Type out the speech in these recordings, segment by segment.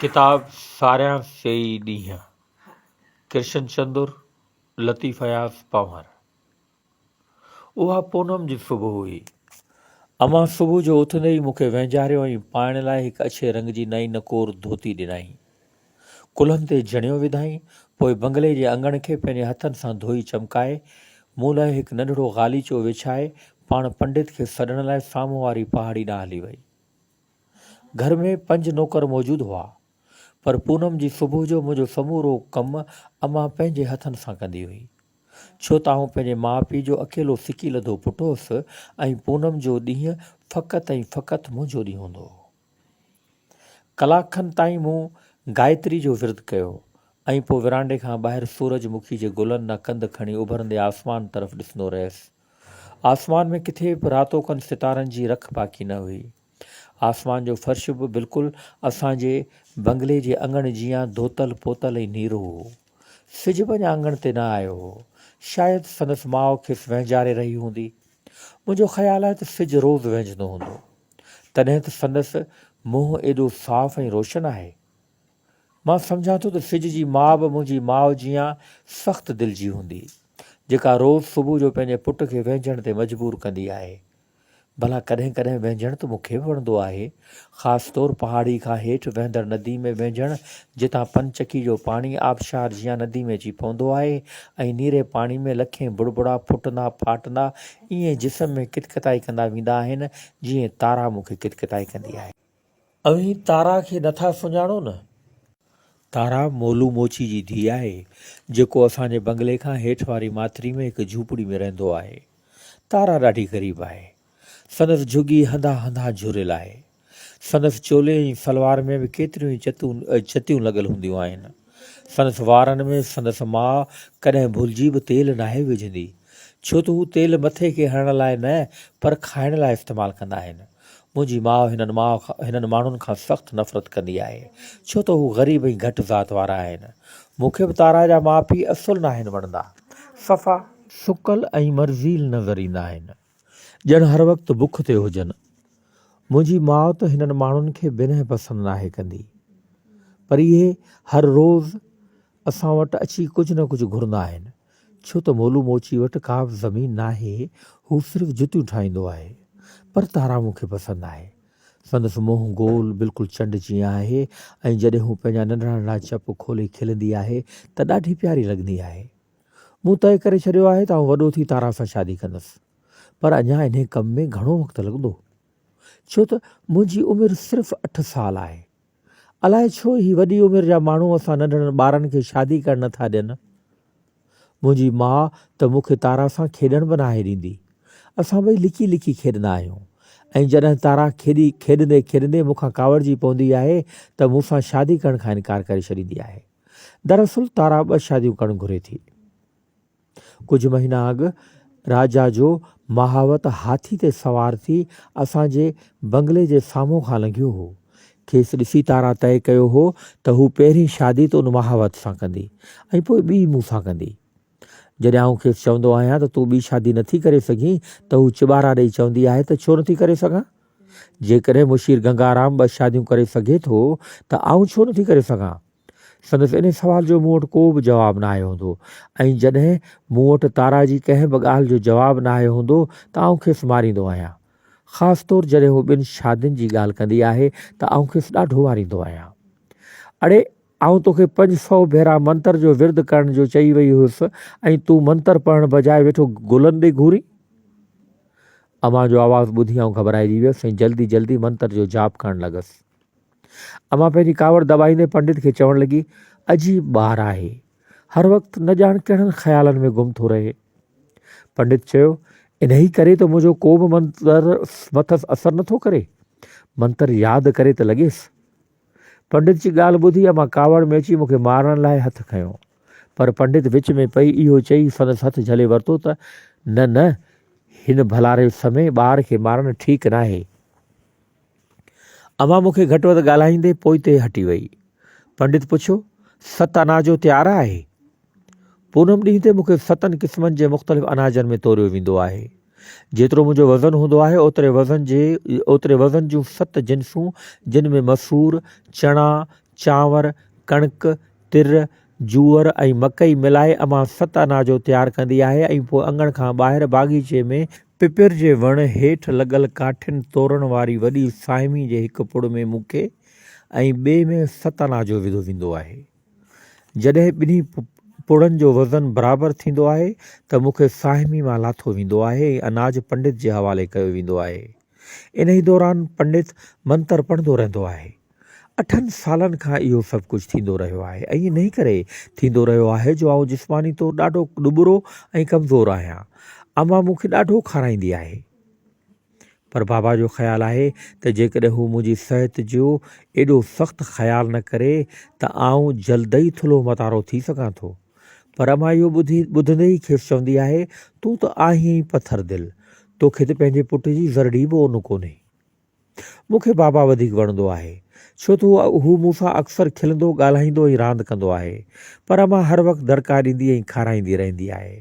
ڪتاب ساريان سيئي ڏينهن، ڪرشن چندر، لطيف اياز پنهور. اها پونم جي صبح هئي. امان صبح جو اٿندي ئي مون کي وهنجاريو ۽ پائڻ لاء هڪ اڇي رنگ جي نئين نڪور ڌوتي ڏنائين. ڪلهن تي جڻيو وڌائين، پوء بنگلي جي اڱڻ کي پنهنجي هٿن سان ڌوئي چمڪائي، مون لاء هڪ ننڍڙو غاليچو وڇائي، پاڻ پنڊت کي سڏڻ لاء سامهون واري پهاڙي ڏانهن هلي وئي. گهر ۾ پنج نوڪر موجود هئا، پر پونم جي صبح جو منهنجو سمورو ڪم امان پنهنجي هٿن سان ڪندي هئي. ڇو ته آئون پنهنجي ماء پيء جو اڪيلو سڪيلڌو پٽ هوس ۽ پونم جو ڏينهن فقط ۽ فقط منهنجو ڏينهن هوندو هو. ڪلاڪ کن تائين مون گايتري جو ورد ڪيو ۽ پوء ورانڊي کان ٻاهر سورج مکي جي گلن ڏانهن ڪنڌ کڻي اڀرندي آسمان طرف ڏسندو رهيس. آسمان ۾ ڪٿي به راتوڪن ستارن جي رک باقي نه هئي. آسمان جو فرش به بلڪل اسان جي بنگلي جي اڱڻ جيان ڌوتل پوتل ۽ نيرو هو. سج به اڃا اڱڻ تي نه آيو هو. شايد سندس ماء کيس وهنجاري رهي هوندي. منهنجو خيال آهي ته سج روز وهنجندو هوندو. تڏهن ته سندس منهن ايڏو صاف ۽ روشن آهي. مان سمجهان ٿو ته سج جي ماء به منهنجي ماء جيان سخت دل جي هوندي، جيڪا روز صبح جو پنهنجي پٽ کي وهنجڻ تي مجبور ڪندي آهي. ڀلا ڪڏهن ڪڏهن وهنجڻ ته مون کي به وڻندو آهي، خاص طور پهاڙي کان هيٺ وهندڙ ندي ۾ وهنجڻ، جتان پن چڪي جو پاڻي آبشار جيان ندي ۾ اچي پوندو آهي ۽ نيري پاڻي ۾ لکين بڙبڙا ڦٽندا ڦاٽندا ائين جسم ۾ ڪتڪتائي ڪندا ويندا آهن، جيئن تارا مون کي ڪتڪتائي ڪندي آهي. اوهين تارا کي نٿا سڃاڻو نه؟ تارا مولو موچي جي ڌيء آهي، جيڪو اسان جي بنگلي کان هيٺ واري ماٿري ۾ هڪ جهوپڙي ۾ رهندو آهي. تارا ڏاڍي غريب آهي. سندس جهڳي هنڌان هنڌان جهريل آهي. سندس چولي ۽ سلوار ۾ به ڪيتريون ئي چتيون لڳل هونديون آهن. سندس وارن ۾ سندس ماء ڪڏهن ڀلجي به تيل ناهي وجهندي، ڇو ته هو تيل مٿي کي هڻڻ لاء نه پر کائڻ لاء استعمال ڪندا آهن. منهنجي ماء هنن ماء هنن ماڻهن کان سخت نفرت ڪندي آهي، ڇو ته هو غريب ۽ گهٽ ذات وارا آهن. مون کي به تارا جا ماء پيء اصل ناهن وڻندا. صفا. سڪل ۽ مرضيل نظر ايندا آهن. ڄڻ هر وقت بک تي هجن. منهنجي ماء ته هنن ماڻهن کي بنهه پسند ناهي ڪندي. پر اهي هر روز اسان وٽ اچي ڪجهه نه ڪجهه گهرندا آهن، ڇو ته مولو موچي وٽ ڪا به زمين ناهي، هو صرف جتيون ٺاهيندو آهي. پر تارا مون کي پسند آهي. سندس منهن گول بلڪل چنڊ جيان آهي ۽ جڏهن هو پنهنجا ننڍڙا ننڍڙا چپ کولي کلندي آهي ته ڏاڍي پياري لڳندي آهي. مون طئي ڪري ڇڏيو آهي ته آئون وڏو ٿي تارا سان شادي ڪندس. پر اڃا انهي ڪم ۾ گهڻو وقت لڳندو. ڇو ته منهنجي عمر صرف اٺ سال آهي. الائي ڇو هي وڏي عمر جا ماڻهو اسان ننڍڙن ٻارن کي شادي ڪرڻ نه ٿا ڏين. منهنجي ماء ته مون کي تارا سان کيڏڻ به ناهي ڏيندي. اسان ٻئي لڪي لڪي کيڏندا آهيون ۽ جڏهن تارا کيڏي کيڏندي کيڏندي مون کان ڪاوڙجي پوندي آهي ته مون سان شادي ڪرڻ کان انڪار ڪري ڇڏيندي آهي. دراصل تارا ٻه شاديون ڪرڻ گهري ٿي. ڪجهه مهينا اڳ راجا جو مهاوت هاٿي تي سوار ٿي اسان جي بنگلي جي سامهون کان لنگهيو هو. کيس ڏسي تارا طئي ڪيو هو ته هو پهرين شادي ته ان مهاوت سان ڪندي ۽ پوء ٻي مون سان ڪندي. جڏهن آئون کيس چوندو آهيان ته تون ٻي شادي نٿي ڪري سگهين ته هو چٻارا ڏئي چوندي آهي ته ڇو نٿي ڪري سگهان؟ جيڪڏهن مشير گنگارام ٻه شاديون ڪري سگهي ٿو ته آئون ڇو نٿي ڪري سگهان؟ سندس انهي سوال جو مون وٽ ڪو به جواب ناهي هوندو ۽ جڏهن مون وٽ تارا جي ڪنهن به ڳالهه جو جواب ناهي هوندو ته آئون کيس ماريندو آهيان. خاص طور جڏهن هو ٻن شادين جي ڳالهه ڪندي آهي ته آئون کيس ڏاڍو ماريندو آهيان. اڙي آئون توکي 500 ڀيرا منتر جو ورد ڪرڻ جو چئي وئي هيس ۽ تون منتر پڙهڻ بجاء ويٺو گلن ڏي گهورين؟ امان جو آواز ٻڌي آئون گهٻرائجي ويس ۽ جلدي جلدي منتر جو جاپ ڪرڻ لڳس. امان پنهنجي ڪاوڙ دٻائيندي پنڊت کي چوڻ لڳي، عجيب ٻار آهي. هر وقت نه ڄاڻ ڪهڙن خيالن ۾ گم ٿو رهي. پنڊت چيو، انهيء ڪري ته منهنجو ڪو به منتر مٿس اثر نٿو ڪري. منتر ياد ڪري ته لڳيس. پنڊت جي ڳالهه ٻڌي امان ڪاوڙ ۾ اچي مون کي مارڻ لاء هٿ کنيو. پر پنڊت وچ ۾ پئي اهو چئي سندس هٿ جهلي ورتو ته، نه نه، هن ڀلاري سمي ٻار کي مارڻ ٺيڪ ناهي. امان مون کي گهٽ وڌ ڳالهائيندي پوئتي هٽي وئي. پنڊت پڇيو، ست اناجو تيار آهي؟ پونم ڏينهن تي مون کي ستن قسمن جي مختلف اناجن ۾ توريو ويندو آهي. جيترو منهنجو وزن هوندو آهي اوتري وزن جي اوتري وزن جون ست جنسون جن ۾ مسور، چڻا، چانور، ڪڻڪ، تر، جوئر ۽ مڪئي ملائي امان ست اناجو تيار ڪندي آهي ۽ پوء اڱڻ کان ٻاهر باغيچي ۾ پپر جي وڻ هيٺ لڳل ڪاٺين تورڻ واري وڏي ساهمي جي هڪ پڙ ۾ مون کي ۽ ٻئي ۾ ست اناجو وڌو ويندو آهي. جڏهن ٻنهي پڙن جو وزن برابر ٿيندو آهي ته مون کي ساهمي مان لاٿو ويندو آهي ۽ اناج پنڊت جي حوالي ڪيو ويندو آهي. انهي دوران پنڊت منتر پڙهندو رهندو آهي. اٺن سالن کان اهو سڀ ڪجهه ٿيندو رهيو آهي ۽ انهي ڪري ٿيندو رهيو آهي جو آئون جسماني طور ڏاڍو ڏٻرو ۽ ڪمزور آهيان. امان مون کي ڏاڍو کارائيندي آهي. پر بابا جو خيال آهي ته جيڪڏهن هو منهنجي صحت جو ايڏو سخت خيال نه ڪري ته آئون جلدئي ٿلهو متارو ٿي سگهان ٿو. پر امان اهو ٻڌي ٻڌندي ئي کيس چوندي آهي، تون ته آهين ئي پٿر دل، توکي ته پنهنجي پٽ جي ذرڙي به اون ڪونهي. مون کي بابا وڌيڪ وڻندو آهي، ڇو ته هو مون سان اڪثر کلندو، ڳالهائيندو ۽ راند ڪندو آهي. پر امان هر وقت دڙڪا ڏيندي ۽ کارائيندي رهندي آهي.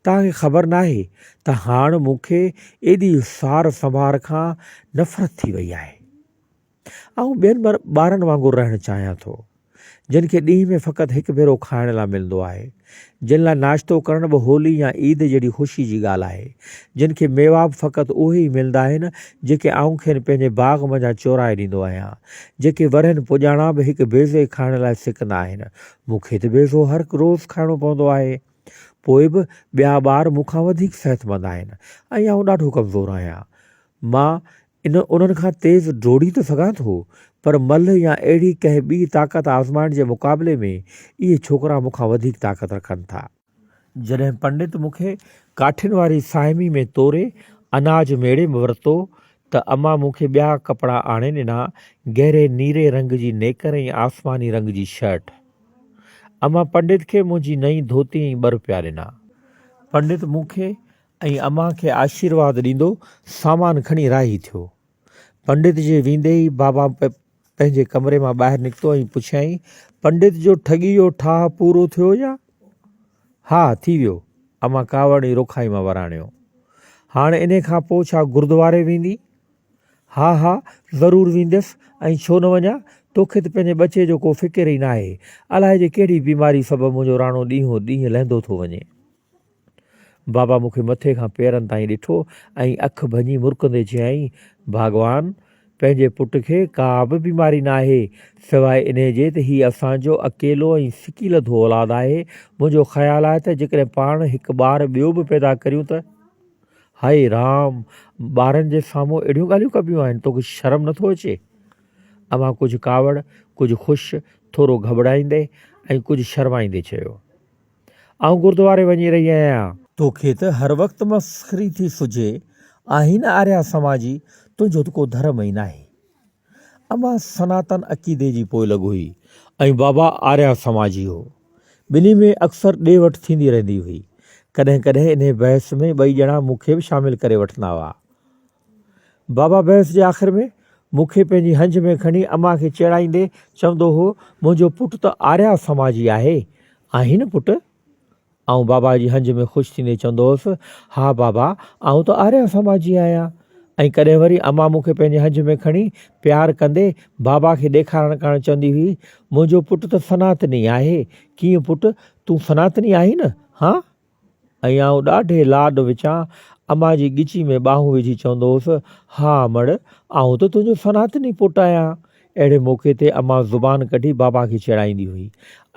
توهان کي خبر ناهي ته هاڻ مون کي ايڏي سار سنڀار کان نفرت ٿي وئي آهي. آئون ٻين ٻارن وانگر رهڻ چاهيان ٿو. جن کي ڏينهن ۾ فقط هڪ ڀيرو کائڻ لاء ملندو آهي، جن لاء ناشتو ڪرڻ به هولي يا عيد جهڙي خوشي جي ڳالهه آهي، جن کي ميوا به فقط اهي ئي ملندا آهن، جيڪي آئون کين پنهنجي باغ منجهان چورائي ڏيندو آهيان، جيڪي ورهين پڄاڻان به هڪ بيضي کائڻ لاء سڪندا آهن، مون کي ته بيضو هر روز کائڻو پوندو آهي. پوء به ٻيا ٻار مون کان وڌيڪ صحتمند آهن ۽ آئون ڏاڍو ڪمزور آهيان. مان ان انهن کان تيز ڊوڙي ته سگهان ٿو، پر ملهه يا اهڙي ڪنهن ٻي طاقت آزمائڻ جي مقابلي ۾ اهي ڇوڪرا مون کان وڌيڪ طاقت رکن ٿا. جڏهن پنڊت مون کي ڪاٺين واري ساهمي ۾ توري اناج ميڙي ورتو ته امان مون کي ٻيا ڪپڙا آڻي ڏنا، گهري نيري رنگ جي نيڪر ۽ آسماني رنگ جي شرٽ. امان پنڊت کي منهنجي نئين ڌوتي ۽ ٻه روپيا ڏنا. پنڊت مون کي ۽ امان کي آشيرواد ڏيندو سامان کڻي راهي ٿيو. پنڊت جي ويندي ئي بابا پنهنجي ڪمري مان ٻاهر نڪتو ۽ پڇيائين، پنڊت جو ٺڳي جو ٺاهه پورو ٿيو يا؟ ها، ٿي ويو. امان ڪاوڙ ۽ رکائي مان وراڻيو. هاڻ انهي کان پوء ڇا گردواري ويندين؟ ها ها، ضرور ويندس ۽ ڇو نه وڃان، توکي ته پنهنجي ٻچي جو ڪو فڪر ئي ناهي. الائي جي ڪهڙي بيماري سبب منهنجو راڻو ڏينهون ڏينهن لهندو ٿو وڃي. بابا مون کي مٿي کان پيرن تائين ڏٺو ۽ اک ڀڃي مرڪندي چيائين، ڀاڳوان! پنهنجي پٽ کي ڪا به بيماري ناهي، سواء انهي جي ته هي اسان جو اڪيلو ۽ سڪيلڌو اولاد آهي، منهنجو خيال آهي ته جيڪڏهن پاڻ هڪ ٻار ٻيو به پيدا ڪريون ته. هائي رام! ٻارن جي سامهون اهڙيون ڳالهيون ڪبيون آهن، توکي شرم نٿو اچي؟ امان ڪجهه ڪاوڙ، ڪجهه خوش، ٿورو گهٻرائيندي ۽ ڪجهه شرمائيندي چيو. آئون گردواري وڃي رهي آهيان. توکي ته هر وقت مسخري ٿي سجهي. آهين نه آريا سماجي، تنهنجو ته ڪو ڌرم ئي ناهي. امان سناتن عقيدي جي پوئلڳ هئي ۽ بابا آريا سماجي هو. ٻنهي ۾ اڪثر ڏي وٺ ٿيندي رهندي هئي. ڪڏهن ڪڏهن انهي بحث ۾ ٻئي ڄڻا مون کي به شامل ڪري وٺندا هئا. بابا بحث جي آخر ۾ مون کي پنهنجي هنج ۾ کڻي امان کي چيڙائيندي چوندو هو، منهنجو پٽ ته آريا سماجي آهي، آهين نه پٽ؟ آئون بابا جي هنج ۾ خوش ٿيندي چوندو هوس، ها بابا، آئون ته آريا سماجي آهيان. ۽ ڪڏهن وري امان مون کي پنهنجي هنج ۾ کڻي پيار ڪندي بابا کي ڏيکارڻ ڪاڻ چوندي هئي، منهنجو پٽ ته سناتني آهي، ڪيئن پٽ، تون سناتني آهين نه، هان؟ ۽ آئون ڏاڍي لاڏ وچان امان جي ڳچي ۾ ٻانهون وجهي چوندو هوس، ها امڙ، آئون ته تنهنجو سناتني پٽ آهيان. اهڙي موقعي تي امان زبان ڪڍي بابا کي چيڙائيندي هئي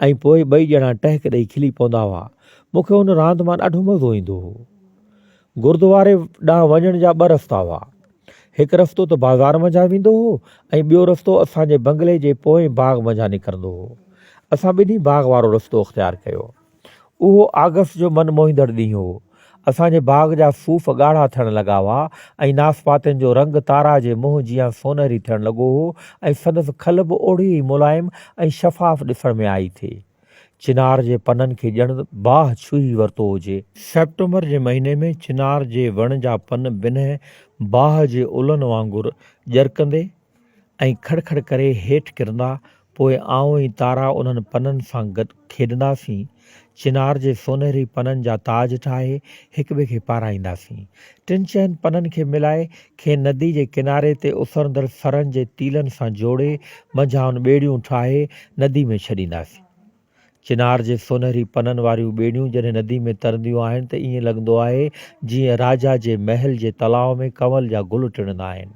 ۽ پوء ٻئي ڄڻا ٽهڪ ڏئي کلي پوندا هئا. مون کي ان راند مان ڏاڍو مزو ايندو هو. گردواري ڏانهن وڃڻ جا ٻه رستا هئا. هڪ رستو ته بازار منجهان ويندو هو ۽ ٻيو رستو اسان جي بنگلي جي پوئين باغ منجهان نڪرندو هو. اسان ٻنهي باغ وارو رستو اختيار ڪيو. اهو آگسٽ جو من موهيندڙ ڏينهن هو. اسان جي باغ جا صوف ڳاڙها ٿيڻ لڳا هئا ۽ ناسپاتين جو رنگ تارا جي منهن جيان سونهري ٿيڻ لڳو هو ۽ سندس کل به اوڙي ئي ملائم ۽ شفاف ڏسڻ ۾ آئي ٿي. چنار جي پنن کي ڄڻ باهه ڇهي ورتو هجي. سيپٽمبر جي مهيني ۾ چنار جي وڻ جا پن بنهه باهه جي الن وانگر ڄرڪندي ۽ کڙ کڙ ڪري هيٺ ڪرندا پوء آئون ۽ تارا انهن پنن سان گڏ کيڏنداسين. چنار جي سونهري پنن جا تاج ٺاهي هڪٻئي کي پارائينداسين. ٽن چئن پنن کي ملائي، کين ندي جي ڪناري تي اسرندڙ سرن جي تيلن سان جوڙي، منجهائن ٻيڙيون ٺاهي ندي ۾ ڇڏينداسين. چنار جي سونهري پنن واريون ٻيڙيون جڏهن ندي ۾ ترنديون آهن ته ائين لڳندو آهي جيئن راجا جي محل جي تلاء ۾ ڪنول جا گل ٽڙندا آهن.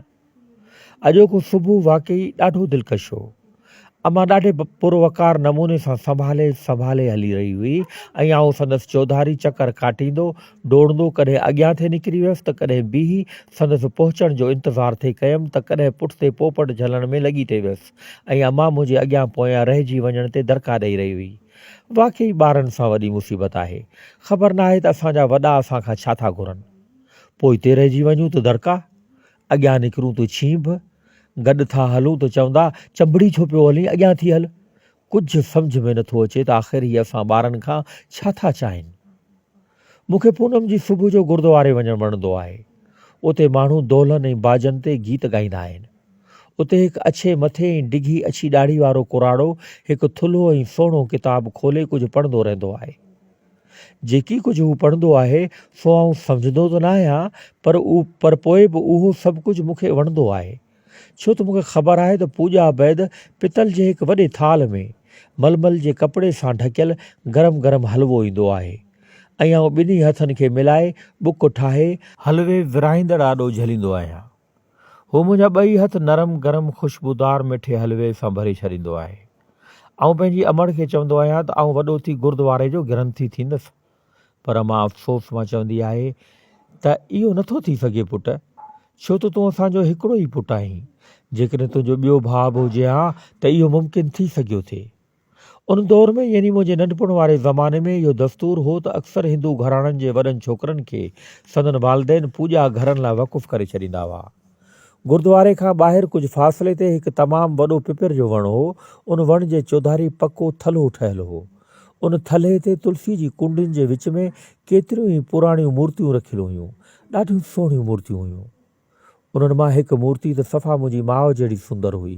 اڄوڪو صبح واقعي ڏاڍو دلڪش هو. امان ڏاڍي پروقار نموني سان سنڀالي سنڀالي هلي رهي هئي ۽ آئون سندس چوڌاري چڪر ڪاٽيندو، ڊوڙندو ڪڏهن اڳيان ٿي نڪري ويس ته ڪڏهن بيهي سندس پهچڻ جو انتظار ٿي ڪيم ته ڪڏهن پٺتي پوپٽ جهلڻ ۾ لڳي ٿي ويس. ۽ امان منهنجي اڳيان پويان رهجي وڃڻ تي دڙڪا ڏئي رهي هئي. واقعي ٻارن سان وڏي مصيبت آهي. خبر ناهي ته اسان جا وڏا اسان کان ڇا ٿا گهرن. پوئتي رهجي وڃون ته دڙڪا، اڳيان نڪرون ته ڇينڀ، گڏ ٿا هلون ته چوندا چنبڙي ڇو پيو هلين اڳيان ٿي هل. ڪجهه سمجهه ۾ نٿو اچي ته آخر هي اسان ٻارن کان ڇا ٿا چاهين. مون کي پونم جي صبح جو گردواري وڃڻ وڻندو آهي. اتي ماڻهو دهلن ۽ باجن تي گيت ڳائيندا آهن. اتي هڪ اڇي مٿي ۽ ڊگهي اڇي ڏاڙهي وارو ڪراڙو هڪ ٿلهو ۽ سهڻو ڪتاب کولي ڪجهه پڙهندو رهندو آهي. جيڪي ڪجهه هو پڙهندو آهي سو آئون سمجهندو ته ناهيان پر پر پوء به اهو سڀ ڪجهه مون کي وڻندو آهي. ڇو ته مون کي خبر آهي ته پوڄا بعد پتل جي هڪ وڏي ٿالهه ۾ ململ جي ڪپڙي سان ڍڪيل گرم گرم حلوو ايندو آهي ۽ آئون ٻنهي هٿن کي ملائي ٻڪ ٺاهي حلوي ورهائيندڙ آڏو جهليندو آهيان. هو منهنجا ٻئي هٿ نرم گرم خوشبودار مٺي حلوي سان ڀري ڇڏيندو آهي. آئون پنهنجي امڙ کي چوندو آهيان ته آئون وڏو ٿي گردواري جو گرنٿي ٿيندس. پر امان افسوس مان چوندي آهي ته اهو نٿو ٿي سگهي پٽ، ڇو ته تون اسان جو هڪڙو ئي پٽ آهين، جيڪڏهن تنهنجو ٻيو ڀاء به هجي ها ته اهو ممڪن ٿي سگهيو ٿي. ان دور ۾ يعني منهنجي ننڍپڻ واري زماني ۾ اهو دستور هو ته اڪثر هندو گهراڻن جي وڏن ڇوڪرن کي سندن والدين پوڄا گهرن لاء وقف ڪري ڇڏيندا هئا. گردواري کان ٻاهر ڪجهه فاصلي تي هڪ تمام وڏو پپر جو وڻ هو. ان وڻ جي چوڌاري پڪو ٿلهو ٺهيل هو. ان ٿلهي تي تلسي جي ڪنڊين جي وچ ۾ ڪيتريون ئي پراڻيون مورتيون رکيل هيون. ڏاڍيون سهڻيون مورتيون هيون. انهن مان هڪ مورتي ته صفا منهنجي ماء جهڙي سندر هئي.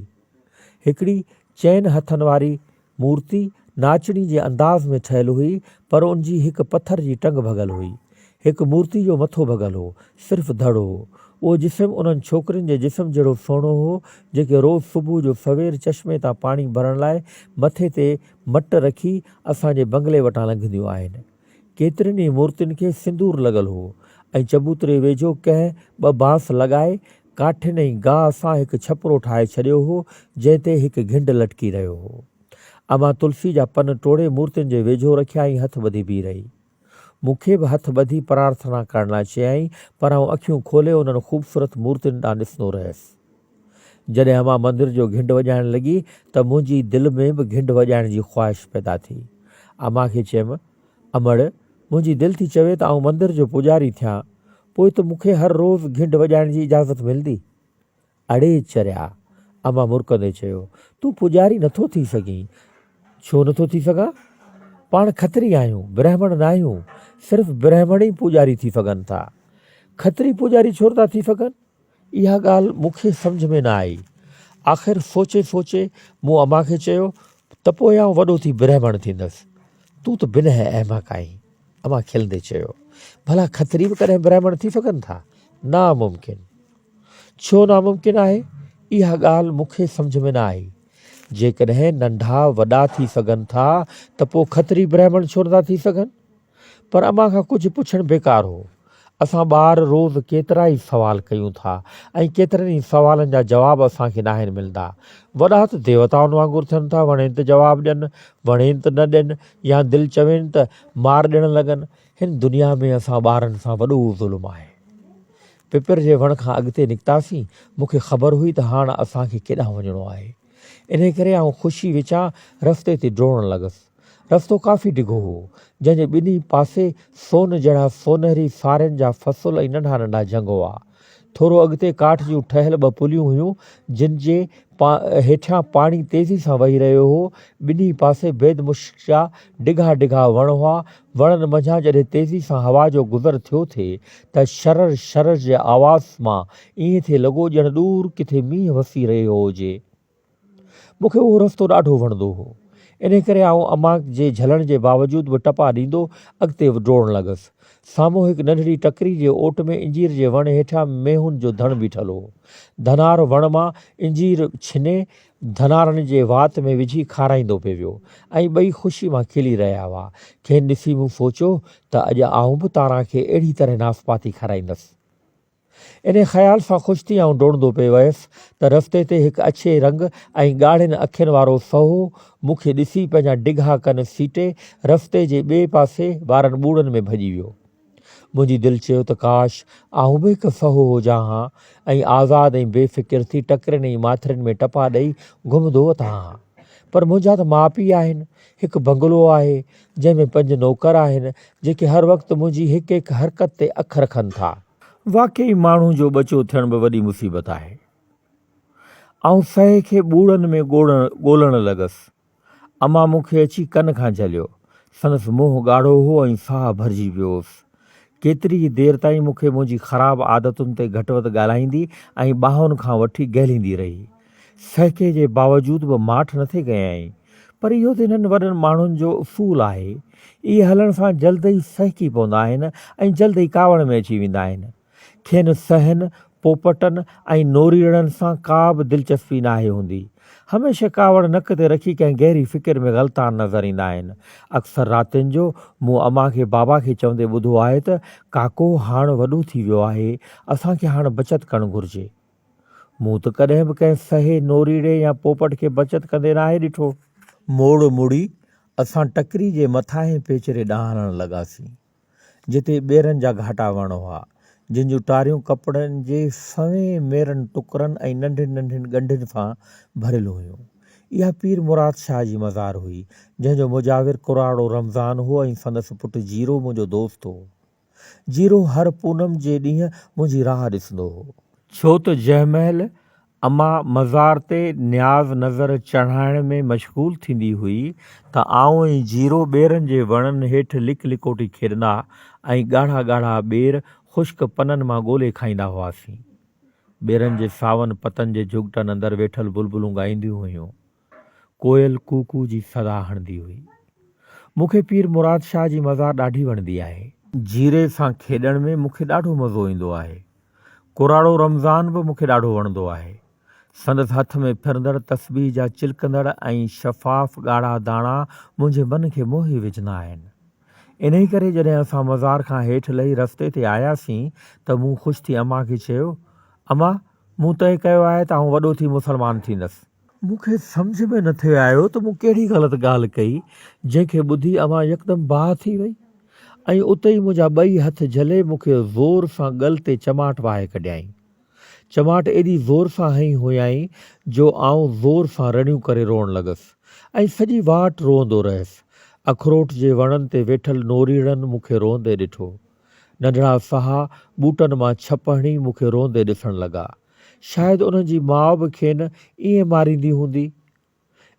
هڪڙي چئن هٿن واري مورتي ناچڻي جي انداز ۾ ٺهيل هئي، پر ان جي هڪ پٿر جي ٽنگ ڀڳل هئي. هڪ مورتي جو مٿو ڀڳل هو، صرف ڌڙ هو. اهو جسم انهن ڇوڪرين جي جسم جهڙو سهڻو هو، جيڪي روز صبح جو سوير چشمي تان پاڻي ڀرڻ لاء مٿي تي مٽ رکي اسان جي بنگلي وٽان لنگهنديون آهن. ڪيترين ئي مورتين کي سندور لڳل هو ۽ چبوتري ويجهو ڪنهن ٻه بانس لڳائي، ڪاٺين ۽ گاهه سان هڪ ڇپرو ٺاهي ڇڏيو هو، جنهن تي هڪ گهنڊ لٽڪي رهيو هو. امان تلسي جا پن ٽوڙي مورتين جي ويجهو رکيا ۽ هٿ ٻڌي بيهي رهي. مون کي به هٿ ٻڌي پرارٿنا ڪرڻ لاء چيائين، پر آئون اکيون کولي انهن خوبصورت مورتين ڏانهن ڏسندو رهيس. جڏهن امان مندر جو گهنڊ وڄائڻ لڳي ته منهنجي دل ۾ به گهنڊ وڄائڻ جي خواهش پيدا ٿي. امان کي چيم، امڙ، منهنجي دل ٿي چوي ته آئون مندر جو پوڄاري ٿيان، پوء ته مون کي هر روز گهنڊ وڄائڻ جي اجازت ملندي. اڙي چريا! امان مرڪندي چيو، تون پوڄاري نٿو ٿي سگهين. ڇو نٿو ٿي سگهان؟ پاڻ کتري آهيون، برهمڻ ناهيون. صرف برهمڻ ئي پوڄاري ٿي سگهن ٿا. کتري پوڄاري ڇو نٿا ٿي سگهن؟ اها ڳالهه مون کي سمجهه ۾ نه آئي. آخر سوچي سوچي مون امان کي چيو ته پوء آئون وڏو ٿي برهمڻ ٿيندس. تون ته بنهه احمق آهين. امان کلندي چيو. ڀلا کتري به ڪڏهن برهمڻ ٿي سگهن ٿا؟ ناممڪن. ڇو ناممڪن آهي؟ اها ڳالهه مون کي سمجهه ۾ نه آئي. جيڪڏهن ننڍا وڏا ٿي سگهن ٿا ته پوء کتري برهمڻ ڇو نٿا ٿي سگهن؟ پر امان کان ڪجهه پڇڻ بيڪار هو. اسان ٻار روز ڪيترائي سوال ڪيون ٿا ۽ ڪيترن ئي سوالن جا جواب اسان کي ناهن ملندا. وڏا ته ديوتائن وانگر ٿين ٿا، وڻين ته جواب ڏين، وڻين ته نه ڏين يا دل چوين ته مار ڏيڻ لڳن. هن دنيا ۾ اسان ٻارن سان وڏو ظلم آهي. پپر جي وڻ کان اڳتي نڪتاسين، مون کي خبر هئي ته هاڻ اسان کي ڪيڏانهن وڃڻو آهي. انهي ڪري آئون خوشي وچان رستي تي ڊوڙڻ لڳس. رستو ڪافي ڊگهو هو، جنهن جي ٻنهي پاسي سون جهڙا سونهري سارين جا فصل ۽ ننڍا ننڍا جهنگ هئا. ٿورو اڳتي ڪاٺ جون ٺهيل ٻه پليون هيون، جن جي هيٺيان پاڻي تيزي سان وهي رهيو هو. ٻنهي پاسي بيد مشڪ جا ڊگها ڊگها وڻ هئا. وڻن منجهان جڏهن تيزي سان هوا جو گذر ٿيو ٿي ته شرر شرر جي آواز مان ائين ٿي لڳو ڄڻ ڏور ڪٿي مينهن وسي رهيو هجي. مون کي اهو رستو ڏاڍو وڻندو هو. انهيء ڪري آئون امان جي جهلڻ جي باوجود به ٽپا ڏيندو اڳتي ڊوڙڻ لڳس. سامهون هڪ ننڍڙي ٽڪري جي اوٽ ۾ انجير جي وڻ هيٺيان مينهن جو ڌڻ بيٺل هو. ڌنار وڻ مان انجير ڇني ڌنارن جي وات ۾ وجهي کارائيندو پئي ويو ۽ ٻئي خوشي مان کلي رهيا هئا. کين ڏسي مون سوچيو ته اڄ آئون به تاران کي اهڙي طرح ناسپاتي کارائيندس. انهيء خيال سان خوش ٿي آئون ڊوڙندو پئي ويس ته رستي تي هڪ اڇي رنگ ۽ ڳاڙهين اکين وارو سهو مون کي ڏسي پنهنجا ڊگها ڪن سيٽي رستي جي ٻئي پاسي وارن ٻوڙن ۾ ڀڄي ويو. منهنجي دل چيو ته ڪاش آئون به هڪ سهو هجان ها ۽ آزاد ۽ بي فڪر ٿي ٽڪرين ۽ ماٿرين ۾ ٽپا ڏئي گهمندو وتان ها. پر منهنجا ته ماء پيء آهن، هڪ بنگلو آهي، جنهن ۾ پنج نوڪر آهن، جيڪي هر وقت منهنجي هڪ هڪ حرڪت تي اک رکن ٿا. واقعي ماڻهو جو ٻچو ٿيڻ به وڏي مصيبت آهي. آئون سهي کي ٻوڙن ۾ ڳولڻ لڳس. امان مون کي اچي ڪن کان جهليو. سندس منهن ڳاڙهو هو ۽ ساهه ڀرجي پيو هوس. ڪيتري ئي دير تائين مون کي منهنجي خراب عادتن تي گهٽ وڌ ڳالهائيندي ۽ ٻانهن کان وٺي گهليندي رهي. سهڪي جي باوجود به ماٺ نٿي ڪيائين. پر اهو ته هنن وڏن ماڻهن جو اصول آهي. اهي هلڻ سان جلد ئي سهڪي پوندا آهن ۽ جلد ئي ڪاوڙ ۾ اچي ويندا آهن. کين سهن، پوپٽن ۽ نوريئڙن سان ڪا به دلچسپي ناهي هوندي. هميشه ڪاوڙ نڪ تي رکي ڪنهن گهري فڪر ۾ غلطان نظر ايندا آهن. اڪثر راتين جو مون امان کي بابا کي چوندي ٻڌو آهي ته ڪاڪو هاڻ وڏو ٿي ويو آهي، اسان کي هاڻ بچت ڪرڻ گهرجي. مون ته ڪڏهن به ڪنهن سهي، نوريئڙي يا پوپٽ کي بچت ڪندي ناهي ڏٺو. موڙ مڙي اسان ٽڪري جي مٿاهين پيچري ڏانهن هلڻ لڳاسين. جتي ٻيرن جا گهاٽا وڻ هئا، جن جون ٽاريون ڪپڙن جي سوين ميرن ٽڪرن ۽ ننڍين ننڍين ڳنڍين سان ڀريل هيون. اها پير مراد شاهه جي مزار هئي، جنهن جو مجاور ڪراڙو رمضان هو ۽ سندس پٽ جيرو منهنجو دوست هو. جيرو هر پونم جي ڏينهن منهنجي راهه ڏسندو هو. ڇو ته جنهن مهل امان مزار تي نياز نظر چڙهائڻ ۾ مشغول ٿيندي هئي ته آئون ۽ جيرو ٻيرن جي وڻن هيٺ لڪ لڪوٽي کيڏندا ۽ ڳاڙها ڳاڙها ٻير خشڪ پنن مان ڳولي کائيندا هئاسين. ٻيرن جي ساون پتن جي جهڳٽن اندر ويٺل بلبلون ڳائينديون هيون. ڪوئل ڪو ڪو جي صدا هڻندي هئي. مون کي پير مراد شاهه جي مزار ڏاڍي وڻندي آهي. جيري سان کيڏڻ ۾ مون کي ڏاڍو مزو ايندو آهي. ڪراڙو رمضان به مون کي ڏاڍو وڻندو آهي. سندس هٿ ۾ ڦرندڙ تسبيح جا چلڪندڙ ۽ شفاف ڳاڙها داڻا منهنجي من کي موهي وجهندا آهن. انهي ڪري جڏهن اسان مزار کان هيٺ لهي رستي تي آياسين ته مون خوش ٿي امان کي چيو، امان، مون طئي ڪيو آهي ته آئون وڏو ٿي مسلمان ٿيندس. مون کي سمجهه ۾ نه ٿي آيو ته مون ڪهڙي غلط ڳالهه ڪئي، جنهن کي ٻڌي امان يڪدم باهه ٿي وئي ۽ اتي ئي منهنجا ٻئي هٿ جهلي مون کي زور سان ڳل تي چماٽ وهائي ڪڍيائين. چماٽ ايڏي زور سان هنئي هيائين جو آئون زور سان رڙيون ڪري روئڻ لڳس ۽ سڄي واٽ روئندو رهيس. اکروٽ جي وڻن تي ويٺل نوريئڙن مون کي روئندي ڏٺو. ننڍڙا سها ٻوٽن مان ڇپ هڻي مون کي روئندي ڏسڻ لڳا. شايد انهن جي ماء به کين ائين ماريندي هوندي.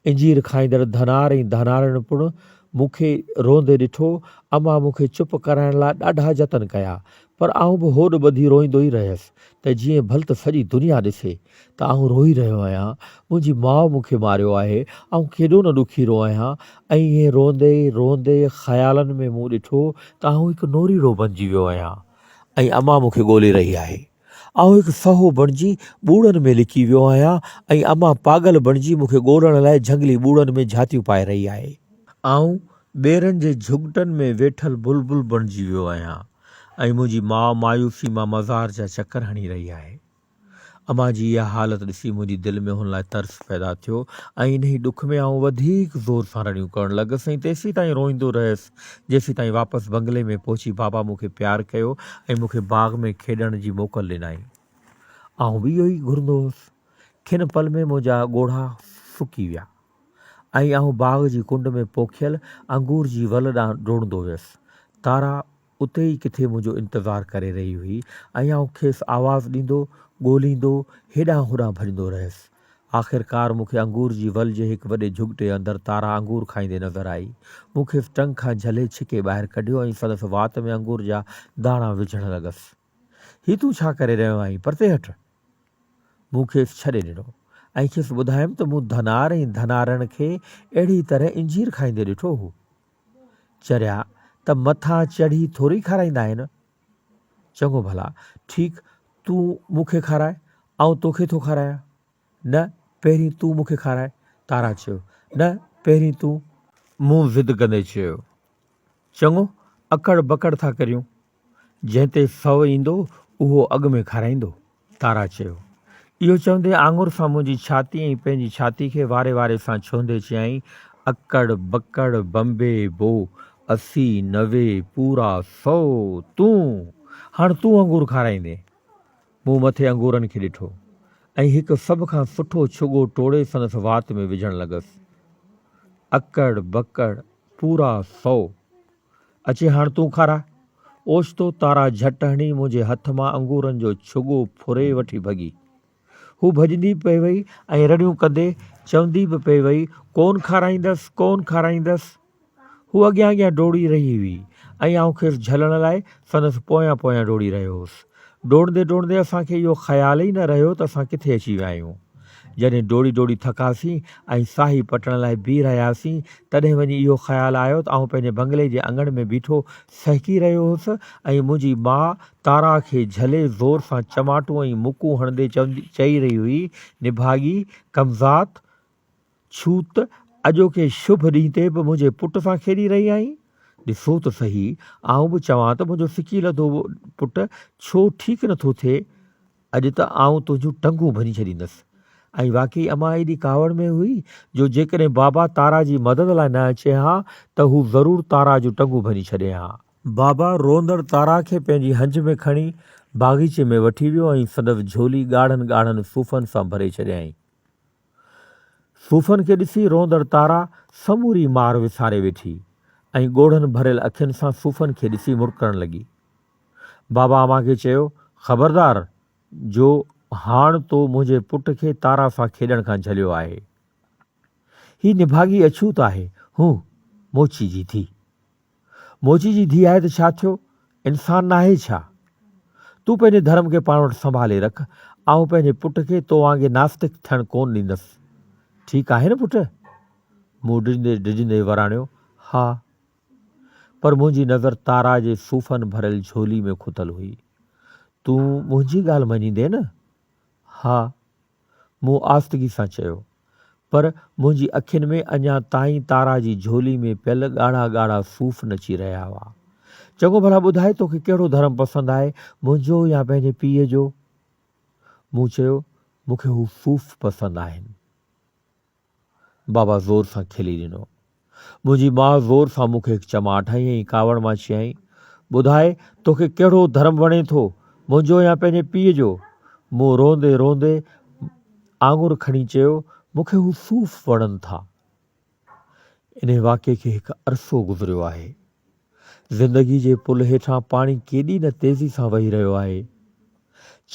انجير کائيندڙ ڌنار ۽ ڌنارڻ پڻ مون کي روئندي ڏٺو. امان مون کي چپ ڪرائڻ لاء ڏاڍا جتن ڪيا، پر آئون به هوڏ ٻڌي روئيندو ئي رهيس ته جيئن ڀل ته سڄي دنيا ڏسي ته آئون روئي رهيو آهيان، منهنجي ماء مون کي ماريو آهي، آئون ڪيڏو نه ڏکيرو آهيان. ۽ ائين روئندي روئندي خيالن ۾ مون ڏٺو ته آئون هڪ نوريڙو بنجي ويو آهيان ۽ امان مون کي ڳولي رهي آهي. آئون هڪ سهو بڻجي ٻوڙن ۾ لڪي ويو آهيان ۽ امان پاڳل بڻجي مون کي ڳولڻ لاء جهنگلي ٻوڙن ۾ جهاتيون پائي رهي آهي. آئون ٻيرن جي جهڳٽن ۾ ويٺل بلبل بڻجي ويو آهيان ۽ منهنجي ماء مايوسي مان مزار جا چڪر هڻي رهي آهي. امان جي اها حالت ڏسي منهنجي دل ۾ هن لاء ترس پيدا ٿيو ۽ انهي ڏک ۾ آئون وڌيڪ زور سان رڙيون ڪرڻ لڳس ۽ تيسيتائين روئيندو رهيس جيسيتائين واپس بنگلي ۾ پهچي بابا مون کي پيار ڪيو ۽ مون کي باغ ۾ کيڏڻ جي موڪل ڏنائين. آئون به اهو ئي گهرندو هوس. کن پل ۾ منهنجا ڳوڙها سڪي ويا ۽ آئون باغ جي ڪنڊ ۾ پوکيل انگور جي ول ڏانهن ڊوڙندو ويس. تارا اتي ئي ڪٿي منهنجو انتظار ڪري رهي هئي ۽ آئون کيس آواز ڏيندو، ڳوليندو، هيڏانهن هوڏانهن ڀڄندو رهيس. آخرڪار مون کي انگور جي ول جي هڪ وڏي جهڳٽي اندر تارا انگور کائيندي نظر آئي. مون کيس ٽنگ کان جهلي ڇڪي ٻاهر ڪڍيو ۽ سندس وات ۾ انگور جا داڻا وجهڻ لڳس. هي تون ڇا ڪري رهيو آهين؟ پرتي هٽ! مون کيس ڇڏي ڏنو ۽ کيس ٻڌايم ته مون ڌنار ۽ ڌنارڻ کي اهڙي طرح انجير کائيندي ڏٺو هو. چريا ته مٿان چڙهي ٿوري کارائيندا آهن. چڱو ڀلا، ٺيڪ تون مون کي کاراء، آئون توکي ٿو کارايان. نه، پهرين تون مون کي کاراء. تارا چيو. نه، پهرين تون. مون ضد ڪندي چيو. چڱو، اڪڙ بڪڙ ٿا ڪريون. جنهن تي سئو ايندو، اهو اڳ ۾ کارائيندو. تارا چيو. اهو چوندي آڱر سان منهنجي ڇاتي ۽ پنهنجي ڇاتي کي واري واري سان ڇهندي چيائين، اڪڙ بڪڙ بمبي بو، 80، 90، پورا سئو، تون! هاڻ تون انگور کارائيندين. مون مٿي انگورن کي ڏٺو ۽ هڪ سڀ کان سٺو ڇڳو ٽوڙي سندس وات ۾ وجهڻ لڳس. اڪڙ بڪڙ، پورا سئو. اچي هاڻ تون کاراء. اوچتو تارا جهٽ هڻي منهنجي هٿ مان انگورن جو ڇڳو ڦري وٺي ڀڳي. هو ڀڄندي به پئي وئي ۽ رڙيون ڪندي چوندي به پئي وئي، ڪون کارائيندس، ڪون کارائيندس. هوء اڳيان اڳيان ڊوڙي رهي هئي ۽ آئون کيس جهلڻ لاء سندس پويان پويان ڊوڙي رهيو هوس. ڊوڙندي ڊوڙندي اسان کي اهو خيال ئي نه رهيو ته اسان ڪٿي اچي ويا آهيون. جڏهن ڊوڙي ڊوڙي ٿڪاسين ۽ ساهي پٽڻ لاء بيهي رهياسين، تڏهن وڃي اهو خيال آيو ته آئون پنهنجي بنگلي جي اڱڻ ۾ بيٺو سهڪي رهيو هوس ۽ منهنجي ماء تارا کي جهلي زور سان چماٽون ۽ مڪون هڻندي چئي رهي هئي، نڀاڳي، ڪمذات، ڇوت، اڄوڪي شڀ ڏينهن تي به منهنجي پٽ سان کيڏي رهي آهين؟ ڏسو ته سهي، آئون به چوان ته منهنجو سڪيلڌو پٽ ڇو ٺيڪ نٿو ٿئي؟ اڄ ته آئون تنهنجون ٽنگون ڀڃي ڇڏيندس. ۽ واقعي امان ايڏي ڪاوڙ ۾ هئي جو جيڪڏهن بابا تارا جي مدد لاء نه اچي ها ته هو ضرور تارا جون ٽنگون ڀڃي ڇڏي ها. بابا روئندڙ تارا کي پنهنجي هنج ۾ کڻي باغيچي ۾ وٺي ويو ۽ سندس جهولي ڳاڙهن ڳاڙهن صوفن سان ڀري ڇڏيائين. صوفن کي ڏسي روئندڙ تارا سموري مار وساري ويٺي ۽ ڳوڙهن ڀريل اکين سان صوفن کي ڏسي مرڪڻ لڳي. بابا امان کي چيو، خبردار جو هاڻ تو منهنجي پٽ کي تارا سان کيڏڻ کان جهليو آهي. هي نڀاڳي اڇوت آهي، هون، موچي جي ڌي. موچي جي ڌيء آهي ته ڇا ٿيو؟ انسان ناهي ڇا؟ تون پنهنجي ڌرم کي پاڻ وٽ سنڀالي رک، آئون پنهنجي پٽ کي تو وانگي ناستڪ ٿيڻ ڪونه ڏيندس. ٺيڪ آهي نه پٽ؟ مون ڊڄندي ڊڄندي وراڻيو، ها. پر منهنجي نظر تارا جي صوفن ڀريل جهولي ۾ کتل هئي. تون منهنجي ڳالهه مڃيندين نه؟ ها. مون آهستگي سان چيو. پر منهنجي اکين ۾ اڃا تائين تارا جي جهولي ۾ پيل ڳاڙها ڳاڙها صوف نچي رهيا هئا. چڱو ڀلا ٻڌاء توکي ڪهڙو ڌرم پسند آهي، منهنجو يا پنهنجي پيء جو؟ مون چيو، مون کي هو صوف پسند آهن. بابا زور سان کلي ڏنو. منهنجي ماء زور سان مون کي هڪ چماٽ هنئي ۽ ڪاوڙ مان چيائين، ٻڌاء توکي ڪهڙو ڌرم وڻي ٿو، منهنجو يا پنهنجي پيء جو؟ مون روئندي روئندي آڱر کڻي چيو، مون کي هو صوف وڻن ٿا. انهي واقعي کي هڪ عرصو گذريو آهي. زندگي جي پل هيٺان پاڻي ڪيڏي نه تيزي سان وهي رهيو آهي.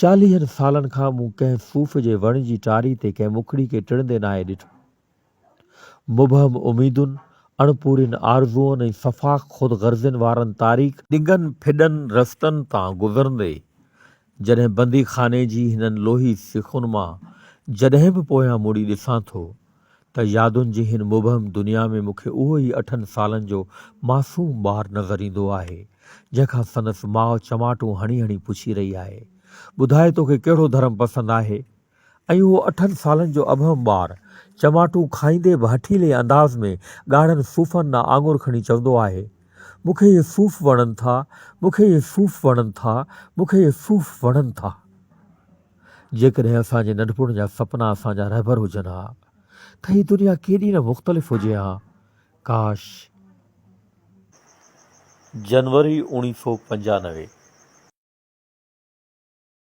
چاليهن سالن کان مون ڪنهن صوف جي وڻ جي ٽاري تي ڪنهن مکڙي کي ٽڙندي ناهي ڏٺو. مبهم اميدن، اڻپورين آرزوئن ۽ سفاڪ خود غرضين وارن تاريڪ، ڏنگن ڦڏن رستن تان گذرندي جڏهن بنديخاني جي هنن لوهي سيخن مان جڏهن به پويان مڙي ڏسان ٿو ته يادن جي هن مبهم دنيا ۾ مون کي اهو ئي اٺن سالن جو معصوم ٻار نظر ايندو آهي، جنهن کان سندس ماء چماٽون هڻي هڻي پڇي رهي آهي، ٻڌاء توکي ڪهڙو ڌرم پسند آهي؟ ۽ اهو اٺن سالن جو ابهم ٻار چماٽون کائيندي به هٺيلي انداز ۾ ڳاڙهن صوفن ڏانهن آڱر کڻي چوندو آهي، مون کي اهي صوف وڻن ٿا، مون کي اهي صوف وڻن ٿا، مون کي اهي صوف وڻن ٿا. جيڪڏهن اسان جي ننڍپڻ جا سپنا اسان جا رهبر هجن ها ته هي دنيا ڪيڏي نه مختلف هجي ها. ڪاش! جنوري 1995.